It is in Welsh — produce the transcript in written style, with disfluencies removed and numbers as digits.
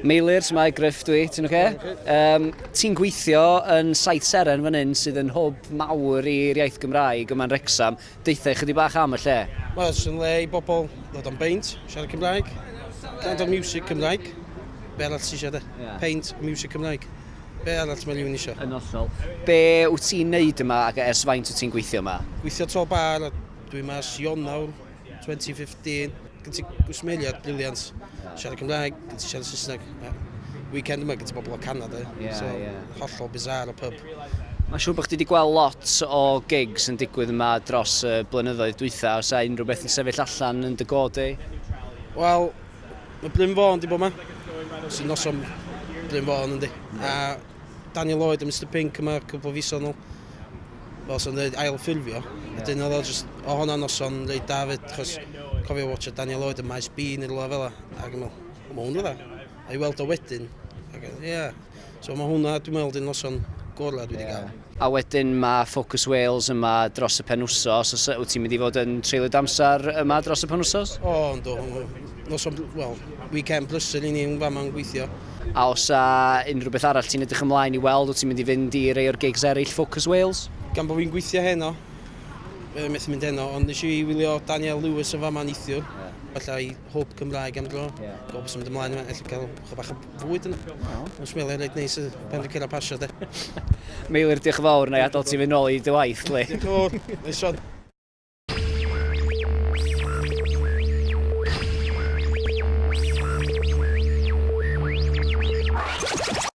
Meilir, mae Griff dwi, ti'n oce? Okay? Um, ti'n gweithio yn Saith Seren fan hyn sydd yn hwb mawr i'r iaith Gymraeg yma'n Wrecsam. Deutha i chydig bach am y lle. Wel, sy'n le i bobl ddod am beint, siarad Cymraeg, gwrando ar music Cymraeg. Be arall ti eisiau de? Yeah. Peint, music Cymraeg. Be arall mae rhywun eisiau? Yn hollol. Be wyt ti'n neud yma ac ers faint wyt ti'n gweithio yma? Gweithio to bar, a dwi mas Ionawr 2015. Gen ti gwsmeriaid briliant, siarad Cymraeg, gen ti siarad Saesneg. Yeah. Weekend yma gen ti bobl o Canada, yeah, so yeah. hollol bizarre o pub. Mae'n siŵr bod chdi wedi gweld lot o gigs yn digwydd yma dros y blynyddoedd dwytha. Oes e unrhyw beth yn sefyll allan yn dy god di? Wel, mae Bryn Fôn di bod yma. Sy'n noson Bryn Fôn yndi. A Daniel Lloyd a Mr Pink yma cwpl o fisoedd nôl. Fel sy'n dweud, ail ffurfio. Yeah. Wedyn oedd o just, o hwnna noson reit da fyd, chos cofio watcha Daniel Lloyd yn Maes B neu rhywle fel 'a. Ac yn meddwl, mae hwn dda. A i weld o wedyn, ac ie. Yeah. So mae hwnna, dwi'n meddwl, di'n noson gorau dwi wedi yeah. gael. A wedyn mae Focus Wales yma dros y penwsos. Os wyt ti'n mynd i fod yn treulio amser yma dros y penwsos? O, yndw. Noson, wel, weekend prysur i ni yn fama'n gweithio. A os a unrhyw beth arall ti'n edrych ymlaen i weld, wyt ti'n mynd i fynd i rei o'r gigs eraill Focus Wales? Gan bod fi'n gweithio heno, methu mynd heno, ond nes i wylio Daniel Lewis yn fama neithiwr. Yeah. Falle i hwb Cymraeg am dro. Yeah. Gweld beth sy'n mynd ymlaen yma, ella cael chydig bach o fwyd yna. Oh. Mae'n smelio reit neis pan dwi'n cyrraedd pasio de. Meilir, diolch yn fawr, na i adael ti fynd nôl i dy waith, li. Diolch yn fawr, nice one.